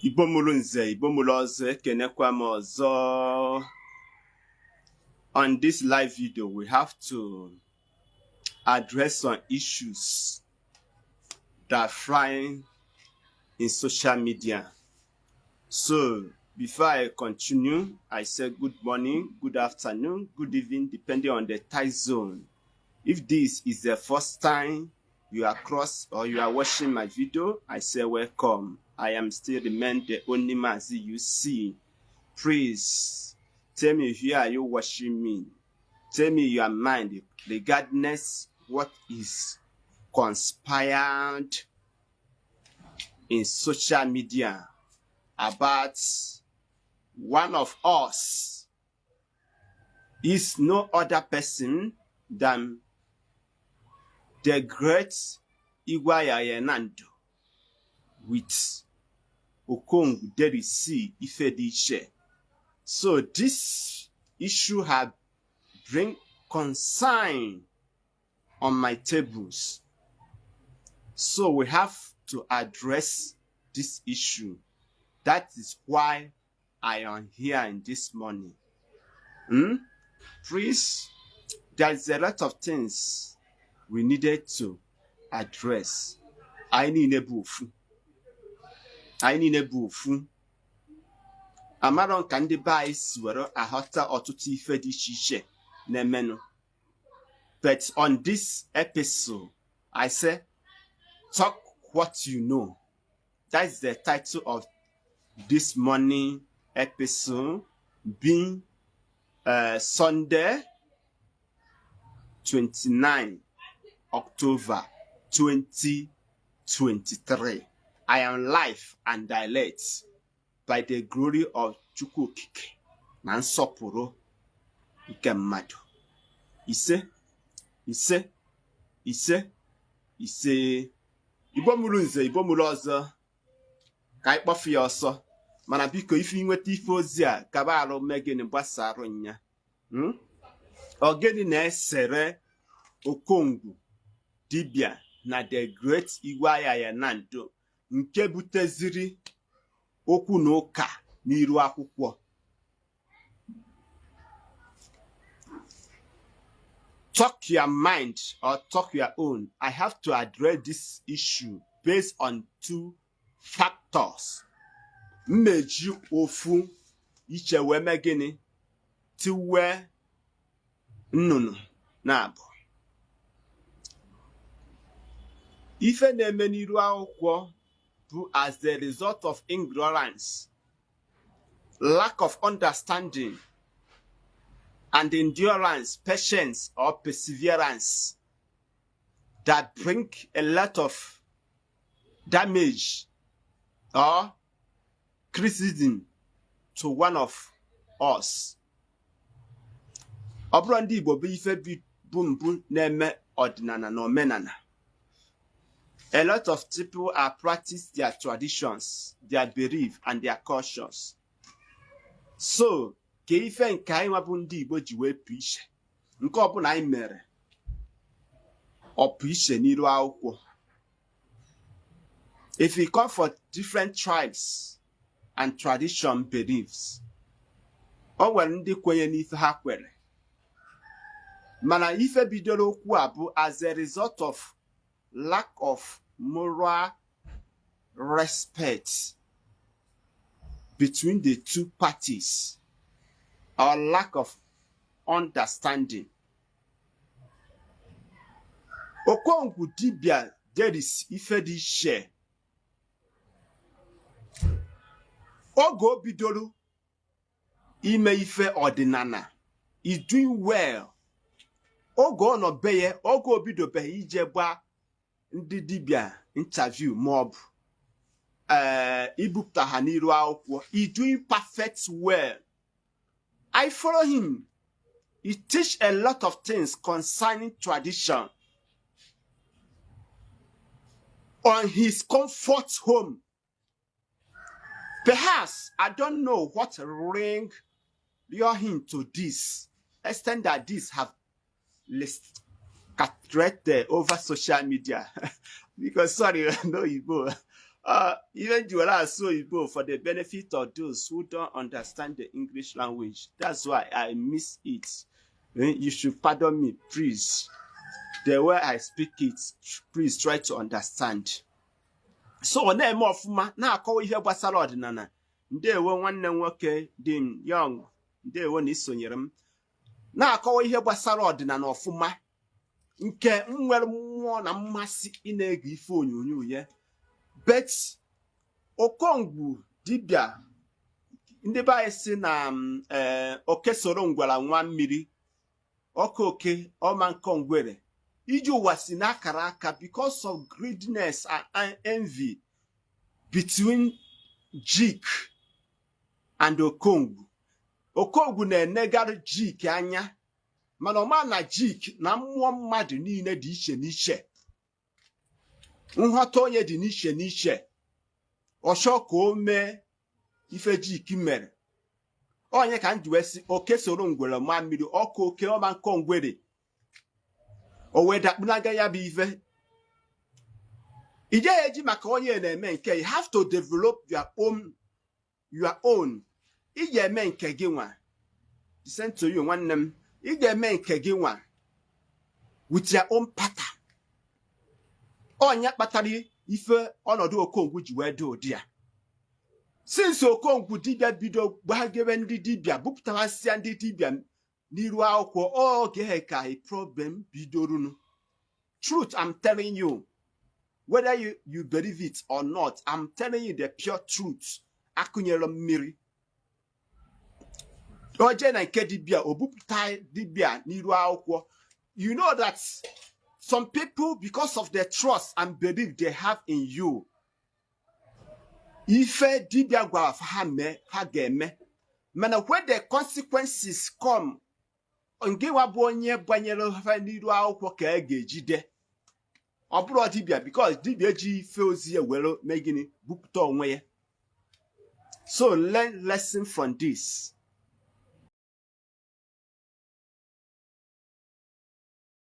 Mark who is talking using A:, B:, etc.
A: Igbo mụrụ nze, Igbo mụrụ ọzọ, ekenekwa m ọzọ. On this live video, we have to address some issues that are flying in social media. So before I continue, I say good morning, good afternoon, good evening, depending on the time zone. If this is the first time you are cross or you are watching my video, I say welcome. I am still remain the only Mazi you see. Please tell me, where are you watching me? Tell me your mind regardless what is conspired in social media about one of us is no other person than the great Igwe Nando with Okongwu Derisi Ifediche. So this issue have bring concern on my tables. So we have to address this issue. That is why I am here in this morning. Please, there is a lot of things we needed to address. Anyị niile bụ ofu. Anyị niile bụ ofu. Amarọ ka ndị be anyị si were aghọta ọtụtụ ife dị iche iche na-emenụ. But on this episode, I say, "Talk what you know." That is the title of this morning episode, being Sunday, 29 October 2023. I am live and direct by the glory of Chukwu Okike na nsọpụrụ nke mmadụ. Ise, ise, ise, ise. Igbo mụrụ nze, Igbo mụrụ ọzọ, ka anyị kpọfu ya ọsọ. Mana biko, ife inweta ife ozi a, kaba arụ mee gịnị? Gbasarụ nya. Ọ gịnị na-esere Okongwu dibịa na the great Igwe Ayaya Nando nke buteziri okwu na ụka n'iru akwụkwọ? Talk your mind or talk your own. I have to address this issue based on two factors. Mmeji ofu iche wee mee gịnị? Tiwee nnụnụ na-abụ. Ife na-eme n'iru akwụkwọ bụ as the result of ignorance, lack of understanding and endurance, patience or perseverance that bring a lot of damage or criticism to one of us. Ọ bụrụ ndị Igbo bụ ife bụ mbụ na-eme ọdịnala na omenala. A lot of people are practice their traditions, their belief and their cultures. So ka ife nke anyị nwa bụ ndị Igbo ji wee pụ iche, nke ọbụla anyị mere ọ pụ iche n'iru akwụkwọ. If you come for different tribes and tradition beliefs, o nwere ndị kwenye n'ife ha kwere, mana ife bidoro okwu a bụ as a result of lack of moral respect between the two parties or lack of understanding. Okongwu dibịa Deris Ifediche, oge o bidoro ime ife ọdịnala, is doing well. Oge ọ nọ be ya, oge o bidobeghị ije gbaa ndị dibịa interview maọbụ ee ibupụta ha n'iru akwụkwọ, he doing perfect well. I follow him. He teach a lot of things concerning tradition on his comfort home. Perhaps I don't know what ring lure him to this extent that this have listed over social media, because sorry, no Igbo. Even ji were asụ oyibo for the benefit of those who don't understand the English language. That's why I miss it. You should pardon me, please. The way I speak it, please try to understand. So ọ na-eme ọfụma, na-akọwa ihe gbasara ọdịnala. Ndewo, nwanne m nwoke dị young, ndewo na isonyere m. Na-akọwa ihe gbasara ọdịnala ọfụma, nke m nwere mmụọ na mmasị ị na-ege ife onyonyo ya. But Okongwu dibịa, ndị be anyị si na oke soro ngwara nwa mmiri, ọkụ oke ọma nkọ ngwere iji ụwa si n'akara aka, because of greediness and envy between Jik and Okongwu. Okongwu na-enegara Jik anya, mana ọma na Jik na mmụọ mmadụ niile dị iche n'iche, nghọta onye dị n'iche n'iche. Ọchọ ka o mee ife Jik mere. Onye ka m ji wee sị oke soro ngwere maa mmiri, ọkụ oke ọma nkọ ngwere, o wee dakpunaga ya bụ ife. Ị jeghị eji maka onye na-eme nke. You have to develop your own. Ị ga-eme nke gị nwa. Send to you, nwanne m, ị ga-eme nke gị nwa with your own pattern. Onye kpatara ife ọnọdụ Okongwu ji wee dị ụdị ya? Since Okongwu dibịa bido gbagebe ndị dibịa, bupụtawasịa ndị dibịa n'iru akwụkwọ, oge ka problem bidorunu. Truth I'm telling you, whether you believe it or not, I'm telling you the pure truth. Akụnyere mmiri oje na nke dibịa, o bupụta dibịa n'iru akwụkwọ. You know that some people, because of the trust and belief they have in you, ife dibịa gwara ha mee, ha ga-eme. Mana when the consequences come, ngịwa bụ onye gbanyere ha n'iru akwụkwọ ka a ga-ejide, ọ bụrụ dibịa, because dibịa eji ife ozi ya were mee gịnị? Bupụta onwe ya. So learn lesson from this.